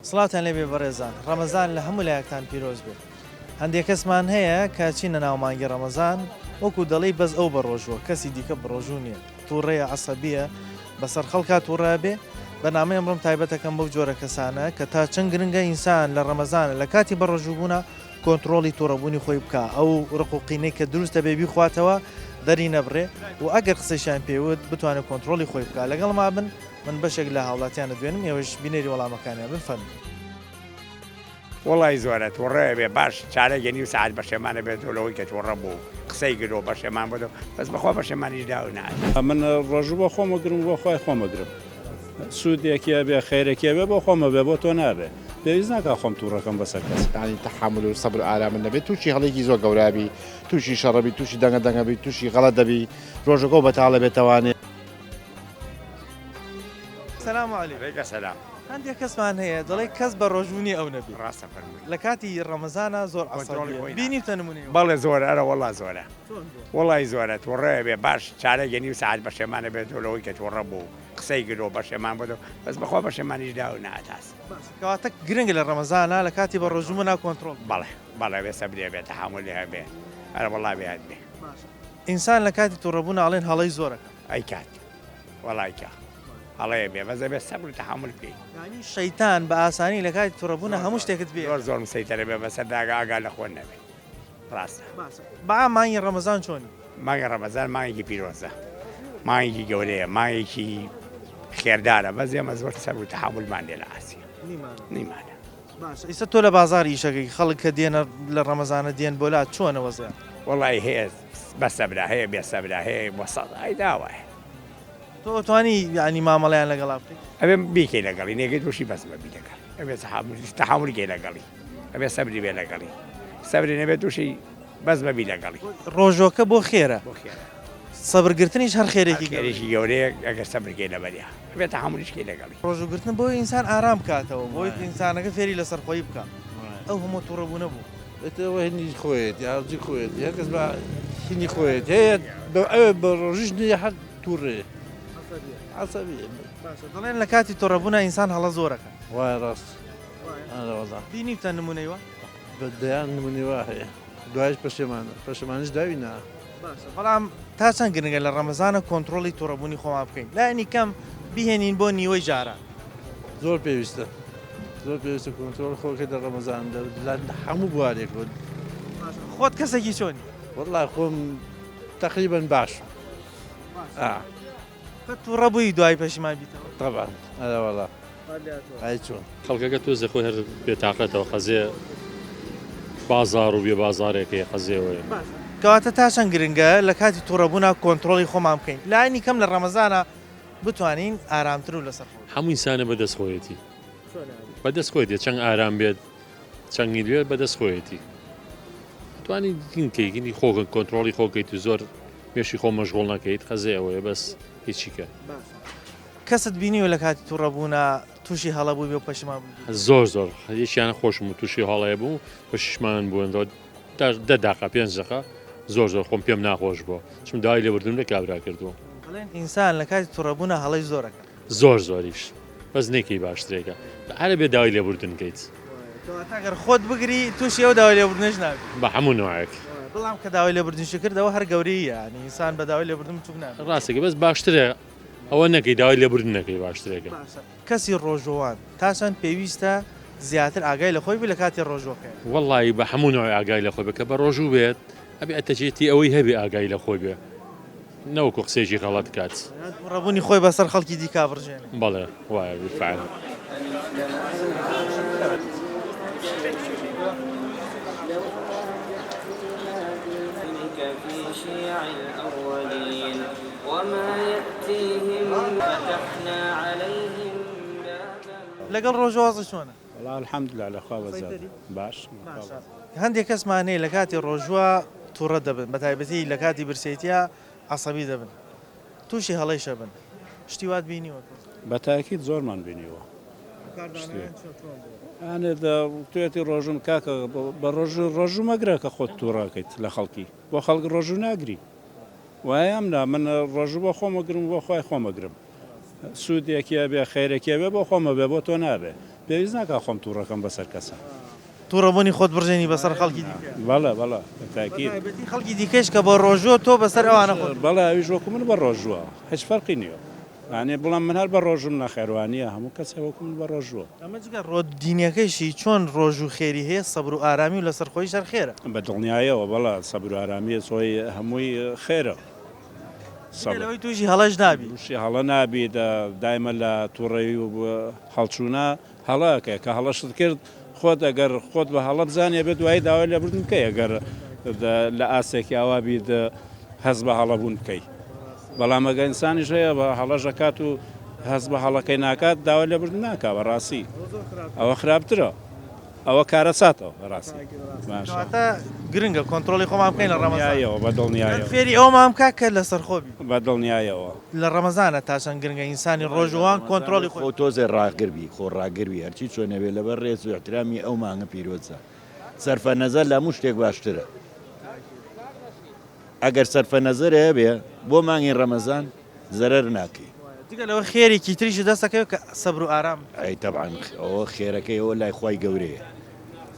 سڵاوتان لێبێ بەڕێزان ڕەمەزان لە هەموو لایەکتان پیرۆز بێت هەندێک کەسمان هەیە کە چینە ناو مانگی ڕەمەزان وەکو دەڵێی بەس ئەو بەڕۆژووە کەسی دیکە بەڕۆژوو نییە توڕەیە عەسەبیە بەسەر خەڵکا توڕە بێ بەرنامەی ئەمڕۆم تایبەتەکەم بەو جۆرە کەسانە کە تا چەند گرنگە ئینسان لە ڕەمەزانە لە کاتی بەڕۆژووبوونە کۆنتڕۆڵی توڕەبوونی خۆی بکا ئەو ڕق و قینەی کە دروست دەبێ بیخواتەوە دەری نەبڕێ و ئەگەر قسەیشیان پێ وت بتوانێ کۆنتڕۆڵی خۆی بکا لەگەڵما بن من بەشێک لە هاوڵاتیان ئەدوێنم ئێوەش بینەری وەڵامەکانیان بن فەرموو. وەڵای زۆرە توڕە ئەبێ باش چارەگە نیو سەعات بەشێمانە بێتەوە لەوەی کە توڕە بوو قسەی کرد و بەشێمان بۆتەوە بەس بەخوا بەشێمانیش داو نات. من ڕۆژوو بۆ خۆم ئەگرم و بۆ خوای خۆم ئەگرم سوودێکی ئەبێ خێرێکی ئەبێ بۆ خۆم ئەبێ بۆ تۆ نابێ پێویست ناکا خۆم توڕەکەم بەسەر کەس. یانی تەحەمول و سەبر و ئارامت نەبێت تووشی هەڵەیەکی زۆر گەورە ئەبی تووشی شەڕەبی تووشی دەنگە دەنگە بی تووشی غەڵەت دەبی ڕۆژەکەو بەتاڵ ئەبێتەوانێ. سلام علیکم. علیک سلام. هەندێک کەسمان هەیە دەڵێ کەس بە ڕۆژوو نیە ئەو نەبێ. ڕاستە فەرمووی. لە کاتی ڕەمەزانا زۆر عەسەبیە بینیوتە نمونەی وا؟ بەڵێ زۆرە ئەرە وەڵا زۆرە وەڵای زۆرە توڕەیە بێ باش چارەگە نیو سەعات بەشێمانە بێتەوە لەوەی کە توڕە بوو قسەی کرد و بەشێمان بۆتەوە بەس بەخوا بەشێمانیش داو ناتاس. باشە کەواتە گرنگە لە ڕەمەزانا لە کاتی بە ڕۆژوو بوونا کۆنتڕۆڵ بکەی. بەڵێ بەڵێ بێ سەبری هەبێ تەحەمولی هەبێ ئەرە وەڵا بێ هەت بێ. باشە ئینسان لە کاتی توڕە بوونا ئەڵێن هەڵەی زۆر ئەکا. ئەیکات وەڵا ئەیکا هەڵەیە بێ بەس ئەبێ سەبر و تەحەمول بکەی. یانی شەیتان بە ئاسانی لە کاتی توڕە بوونا هەموو شتێکت پێ. زۆر زۆر مسەیتەرە بێ بەسەر داگا ئاگا لە خۆت نەبێ ڕاستە. باشە بەعام مانگی ڕەمەزان چۆنی؟ مانگی ڕەمەزان مانگێکی پیرۆزە مانگێکی گەورەیە مانگێکی خێردارە بەس ئێمە زۆر سەبر و تەحەمولمان لێ لە ئاسیا نیمانە نیمانە. باشە ئیستا تۆ لە بازاری ئیشەکەی خەڵک کە دێنە لە ڕەمەزانە دێن بۆ لات چۆنە وەزعیان؟ وەڵای هەیە بە سەبرە هەیە بێ سەبرە هەیە وەسەت ئای داوایە. تۆ ئەتوانی یانی مامەڵەیان لەگەڵا بکەی؟ ئەبێ بیکەی لەگەڵی نێگەی تووشی بەزمە بی لەگەڵی ئەبێ تەحەمول کەی لەگەڵی ئەبێ سەبری بێ لەگەڵی سەبری نەبێ تووشی بەزمە بی لەگەڵی. ڕۆژۆکە بۆ خێرە. بۆ خێرە. سەبرگرتنیش هەر خێرێکی گەورەیە. خێرێکی گەورەیە ئەگەر سەبر کەی لەبەریا ئەبێ تەحەمولیش کەی لەگەڵی. ڕۆژووگرتن بۆی ئینسان ئارام بکاتەوە بۆی ئینسانەکە فێری لەسەرخۆیی بکا ئەو هەموو توڕەبوونە بوو. ئیتر ئەوە هینی خۆیەتی ئارزوی خۆیەتی هەر کەس بە هینی خۆیەتی هەیە بە ئەوێ بە ڕۆژیش نییە هەر توڕەیە عەسەبیە. باشە دەڵێن لە کاتی توڕەبوونا ئینسان هەڵە زۆر ئەکات. وایە ڕاست ئەرێ وەڵا. بینیوتە نموونەی وا؟ بە دەیان نموونەی وا هەیە دوایش پەشێمانە پەشێمانیش داوی نا. باشە بەڵام تا چەند گرنگە لە ڕەمەزانە کۆنتڕۆڵی توڕەبوونی خۆمان بکەین لایەنی کەم بیهێنین بۆ نیوەی جاران؟ زۆر پێویستە زۆر پێویستە کۆنترۆڵ خۆکەی لە ڕەمەزان لە هەموو بوارێک باشە خۆت کەسێکی چۆنی؟ وەڵا خۆم تەقریبەن باشم ئا. قەت توڕە بووی دوای پەشیمان بیتەوە؟ تەبعەن ئەرێ وەڵا ئەی چۆن. خەڵکەکە تۆزێ خۆی هەر بێتاقەتەوە قەزێ بازاڕ و بێ بازاڕێک هەیە قەزێوەیە. باشە کەواتە تا چەند گرنگە لە کاتی توڕەبوونا کۆنتڕۆڵی خۆمان بکەین لایەنی کەم لە ڕەمەزانا بتوانین ئارامتر و لەسەر خۆ بین. هەموو ئینسانە بە دەست خۆیەتی بە دەست خۆیەتی چەند ئارام بێت چەنگی بێت بە دەست خۆیەتی توانی کەی خۆ کۆنترۆڵی خۆکەیت و زۆر مێشی خۆ مەشغوڵ نەکەیت قەزێ ئەوەیە بەس هیچیکە. کەست بینیوە لە کاتی توڕە بوونا تووشی هەڵە بووبێ و پەشیمان بووبی؟ زۆر زۆر یەکیان خۆشم و تووشی هەڵەیە بوو پەشیمان بووەوە دە دەقە پێنج دەقە زۆر زۆر خۆم پێم ناخۆش بووە چون داوای لێبوردنم لە کابرا کردووە. ئەڵێن ئینسان لە کاتی توڕە بوونا هەڵەی زۆر ئەکات. زۆر زۆریش بەس نەیکەی باشترێکە هەر ئەبێ داوای لێبوردن کەیت. کەواتە گەر خۆت بگری تووشی ئەو داوای لێبوردنەش نابی. بە هەموو نەوعێک. بەڵام کە داوای لێبوردنیشی کرد ئەوە هەر گەورەییە یانی ئینسان بە داوای لێبوردن بچووک نابێت. ڕاستەکەی بەس باشترە ئەوە نەکەی داوای لێبوردن نەکەی باشترێکە. باشە کەسی ڕۆژووان تا چەند پێویستە زیاتر ئاگای لە خۆی بێت لە کاتی ڕۆژووەکەی؟ وەڵایی بە هەموو نەوعێ ئاگای لە خۆی بێت کە بە ڕۆژوو بێت ئەبێ ئەتەکێتی ئەوەی هەبێ ئاگای لە خۆی بێ نەوەکو قسەیەکی غەڵەت کات. یان توڕەبوونی خۆی بەسەر خەڵکی دیکە بڕژێنێ. بەڵێ وایە بالفعل. لەگەڵ ڕۆژوو وەزعت چۆنە؟ وەڵا الحمدللە لە خوا بەزیادە باش. باشە هەندێک کەسمان هەیە لە کاتی ڕۆژووە توڕە دەبن بە تایبەتی لە کاتی برسێتیا عەسەبی دەبن تووشی هەڵەیش ئەبن شتی وات بینیوە تۆ؟ بە تاکید زۆرمان بینیوە. کاردانەوەیان چۆن بووە؟ ئانێ دە توێتی ڕۆژوم کاکە بە ڕۆژوو ڕۆژوو مەگرە کە خۆت توڕەکەیت لە خەڵکی بۆ خەڵک ڕۆژوو ناگری وایە ئەم نا من ڕۆژوو بۆ خۆم ئەگرم و بۆ خوای خۆم ئەگرم سوودێکی ئەبێ خێرێکی ئەبێ بۆ خۆم ئەبێ بۆ تۆ نابێ. پێویست ناکا خۆم توڕەکەم بەسەر کەسا. توڕەبوونی خۆت بڕژێنی بەسەر خەڵکی دیکە. بەڵێ بەڵێ بە تاکید. بە تایبەتی خەڵکی دیکەش کە بە ڕۆژووە تۆ بەسەر ئەوانە خۆت. بەڵێ ئەویش وەکو من بە ڕۆژووە هیچ فەرقی نییە. یانی بڵێم من هەر بە ڕۆژووم نەخێر وانییە هەموو کەسێ وەکو من بە ڕۆژووە. ئەمە جگە ڕۆ دینیەکەیشی چۆن ڕۆژوو خێری هەیە سەبر و ئارامی و لەسەرخۆییش هەر خێرە. بە دڵنیایەوە بەڵێ سەبر و ئارامی خۆی هەمووی خێرە. جگە لەوەی تووشی هەڵەش نابی. تووشی هەڵە نابی دایمە لە توڕەیی و هەڵچوونا هەڵە ئەکەی کە هەڵەشت کرد خۆت ئەگەر خۆت بە هەڵە بزانی ئەبێت دوایی داوای لێبوردن بکەی ئەگەر لە ئاستێکی ئاوا بیت هەست بە هەڵە بوون بکەی بەڵام ئەگەر ئینسانیش هەیە بە هەڵەش ئەکات و هەست بە هەڵەکەی ناکات داوای لێبوردن ناکا بەڕاستی ئەوە خراپترە. ئەوە کارەساتە بەڕاستی. باشە. کەواتە گرنگە کۆنترۆڵی خۆمان بکەین لە ڕەمەزان. بەدڵنیایەوە بەدڵنیایەوە. فێری ئەوەمان بکە کە لەسەرخۆ بین. بەدڵنیایەوە. لە ڕەمەزانە تا چەند گرنگە ئینسانی ڕۆژووان کۆنترۆڵی خۆی. خۆ تۆزێ ڕاگر بی خۆ ڕاگر بی هەرچی چۆنێ بێ لەبەر ڕێز و ئیحترامی ئەو مانگە پیرۆزە سەرفە نەزەر لە هەموو شتێک باشترە ئەگەر سەرفە نەزەرێ هەبێ بۆ مانگی ڕەمەزان زەرەر ناکەی. جگە لەوە خێرێکی تریشت دەست ئەکەوێت کە سەبر و ئارام. ئەی تەبعەن ئەوە خێرەکەی ئەوە لای خوای گەورەیە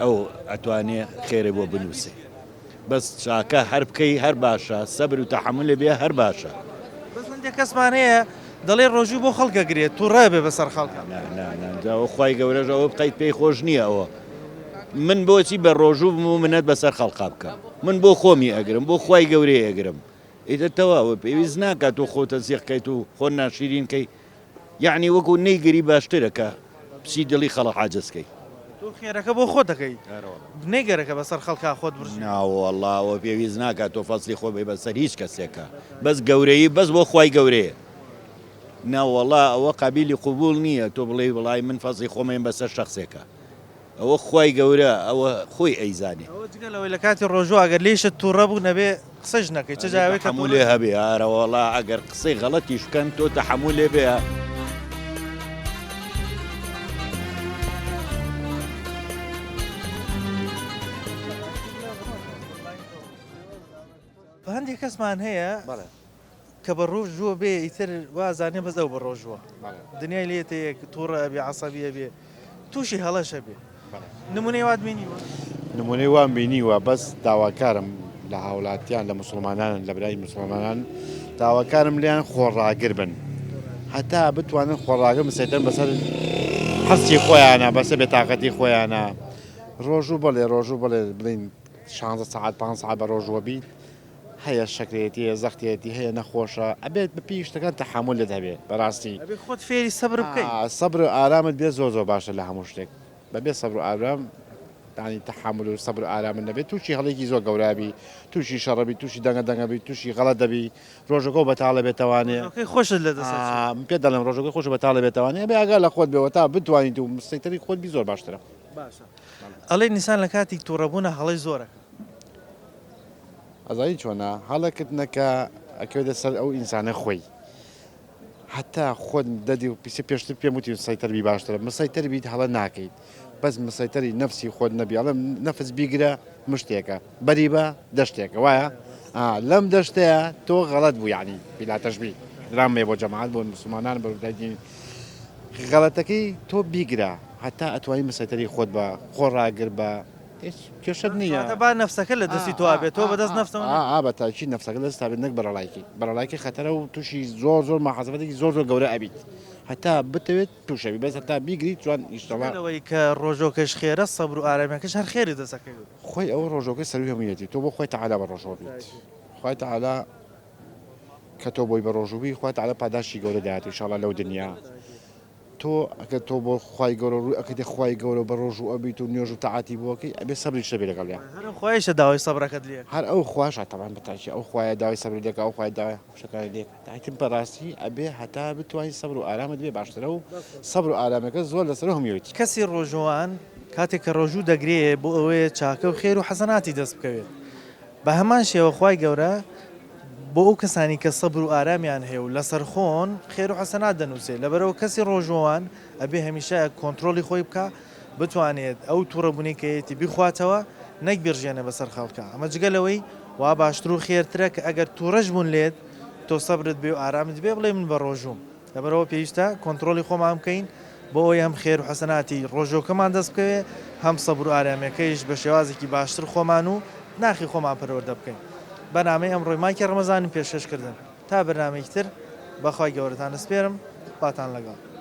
ئەو ئەتوانێ خێرێ بۆ بنووسێ بەس چاکە هەر بکەی هەر باشە سەبر و تەحەمولێ بێ هەر باشە. بەس هەندێک کەسمان هەیە دەڵێ ڕۆژوو بۆ خەڵک ئەگرێ توڕە بێ بەسەر خەڵکا. نا نا نا جا ئەوە خوای گەورەش ئەوە قەیت پێی خۆش نییە ئەوە من بۆچی بە ڕۆژوو بم و منەت بەسەر خەڵقا بکەم من بۆ خۆمی ئەگرم بۆ خوای گەورەی ئەگرم ئیتر تەواوە پێویست ناکات تۆ خۆت تەزیق کەیت و خۆت ناشیرین کەی یەعنی وەکو نەیگری باشترە کە بچی دڵی خەڵک عاجز کەی. تۆ خێرەکە بۆ خۆت دەکەی نەیگەرەکە بەسەر خەڵکا خۆت بڕژێنی. ناوەڵا ئەوە پێویست ناکات تۆ فەزڵی خۆت بەی بەسەر هیچ کەسێکا بەس گەورەیی بەس بۆ خوای گەورەیە ناوەڵا ئەوە قابیلی قبوڵ نییە تۆ بڵێی وەڵای من فەزڵی خۆمەیم بەسەر شەخسێکا ئەوە خوای گەورە ئەوە خۆی ئەیزانێ. ئەوە جگە لەوەی لە کاتی ڕۆژوو ئەگەر لێیشت توڕە بوو نەبێ قسەش نەکەی چ جای ئەوەی کە توڕە تەحەمولێ هەبێ ئارەوەڵا ئەگەر قسەی غەڵەتیش بکەن تۆ تەحەمولێ بێ. هەندێک کەسمان هەیە کە بە ڕۆژووە بێ ئیتر وازانێ بەس ئەو بە ڕۆژووە دنیای لێتە یەک تووڕە ئەبێ عەسەبی ئەبێ تووشی هەڵەش ئەبێ نمونەی وات بینیوە؟ نمونەی وام بینیوە بەس داواکارم لە هاوڵاتیان لە مسلمانان لە برای مسلمانان داواکارم لیان خۆڕاگر بن هەتا بتوانن خۆڕاگر مسەیتەن بەسەر هەستی خۆیانە بەسە بێتاقەتی خۆیانە ڕۆژوو بڵێ ڕۆژوو بڵێ بڵین 16 سەعات 5 سەعات بە ڕۆژووە بیت هەیە شەکرەیەتی هەیە زەختیەتی هەیە نەخۆشە ئەبێت بەپێی شتەکان تەحەمولت هەبێ بەراستی. ئەبێ خۆت فێری سەبر بکەی. سەبر و ئارامت بێ زۆر زۆر باشە لە هەموو شتێک بەبێ سەبر و ئارام یانی تەحەمول و سەبر و ئارامت نەبێت تووشی هەڵێکی زۆر گەورە بی تووشی شەڕە بی تووشی دەنگە دەنگە بی تووشی غەڵەت دەبی ڕۆژەکەو بەتاڵە بێتەوانێ ڕۆژەکەی خۆشت لە دەست ئەچێ. من پێت دەڵێم ڕۆژەکەی خۆشت بەتاڵە بێتەوانێ ئەبێ ئاگا لە خۆت بێ وەتا بتوانیت و مسەیتەری خۆت بی زۆر باشترە. باشە ئەڵێ ئینسان لە کاتی توڕەبوونا هەڵەی زۆر ئەکا. ئەزانی چۆنە هەڵەکت نەکە ئەکەوێتە سەر ئەو ئینسانە خۆی هەتا خۆت دەدی و پیسە پێشتر پێم وتی مسەیتەر بی باشترە مسەیتەر بیت هەڵە ناکەیت بەس مسەیتەری نەفسی خۆت نەبی ئەڵێم نەفس بیگرە مشتێکە بەری بە دەشتێکە وایە لەم دەشتەیە تۆ غەڵەت بوو یعنی بلا تەشبی احترام بێ بۆ جەماعەت بۆ مسلمانان بۆ دین غەڵەتەکەی تۆ بیگرە هەتا ئەتوانی مسەیتەری خۆت بە خۆ ڕاگر بە هیچ کێشەت نییە. کەواتە با نەفسەکە لە دەستی تۆ بێت، تۆ بەدەست نەفسەوە نەبی. ئا بە تاکید نەفسەکە لە دەستا بێت نەک بەرەڵایکی. بەرەڵایکی خەتەرە و تووشی زۆر زۆر مەحاسەبەتێکی زۆر زۆر گەورە ئەبیت. هەتا بتەوێت تووش ئەبی بەس هەتا بیگریت جوان ئیشەڵا. جگە لەوەی کە ڕۆژۆکەش خێرە سەبر و ئارامیەکەش هەر خێری دەست ئەکەوێت. خۆی ئەوە ڕۆژۆکەی سەروی هەموویەتی تۆ بۆ خوای تەعالا بە ڕۆژوە بیت خوای تەعالا کە تۆ بۆی بە ڕۆژوو بی خوای تەعالا پاداشتی گەورە دەیات ئیشەڵا لەو دنیا. تۆ ئەگەر تۆ بۆ خوای گەورە ڕووی ئەکەیتە خوای گەورە بە ڕۆژوو ئەبیت و نوێژ و تەعاتی بۆ ئەکەی ئەبێ سەبریشت هەبێ لەگەڵیا. هەر ئەو خوایشە داوای سەبرەکەت لێ ئەکا. هەر ئەو خواشە تەبعەن بە تاکی ئەو خوایە داوای سەبرت لێ ئەکا ئەو خوایە داوای شتەکانی لێ ئەکا تاکن بەڕاستی ئەبێ هەتا بتوانی سەبر و ئارامت بێ باشترە و سەبر و ئارامەکە زۆر لەسەر هەموویەتی. کەسی ڕۆژووان کاتێک کە ڕۆژوو دەگرێ بۆ ئەوەیە چاکە و خێر و حەسەناتی دەست بکەوێت بە هەمان شێوە خوای گەورە بۆ ئەو کەسانی کە سەبر و ئارامیان هەیە و لەسەرخۆن خێر و حەسەنات دەنووسێ لەبەرئەوە کەسی ڕۆژووەوان ئەبێ هەمیشە کۆنترۆڵی خۆی بکا بتوانێت ئەو توڕەبوونەی کە هەیەتی بیخواتەوە نەک بیڕژێنێ بەسەر خەڵکا ئەمە جگە لەوەی وا باشتر و خێرترە کە ئەگەر توڕەش بوون لێت تۆ سەبرت بێ و ئارامت بێ بڵێ من بەڕۆژووم لەبەرئەوە پێویستە کۆنترۆڵی خۆمان بکەین. بۆ ئەوەی هەم خێر و حەسەناتی ڕۆژووەکەمان دەست بکەوێ هەم سەبر و ئارامیەکەیش بە شێوازێکی باشتر خۆمان و ناخی خۆمان پەروەردە بکەین. بەرنامەی ئەمڕۆی مایکی ڕەمەزانم پێشکەش کردن. تا بەرنامەیەکی تر بە خوای گەورەتان ئەسپێرم. خواتان لەگەڵ.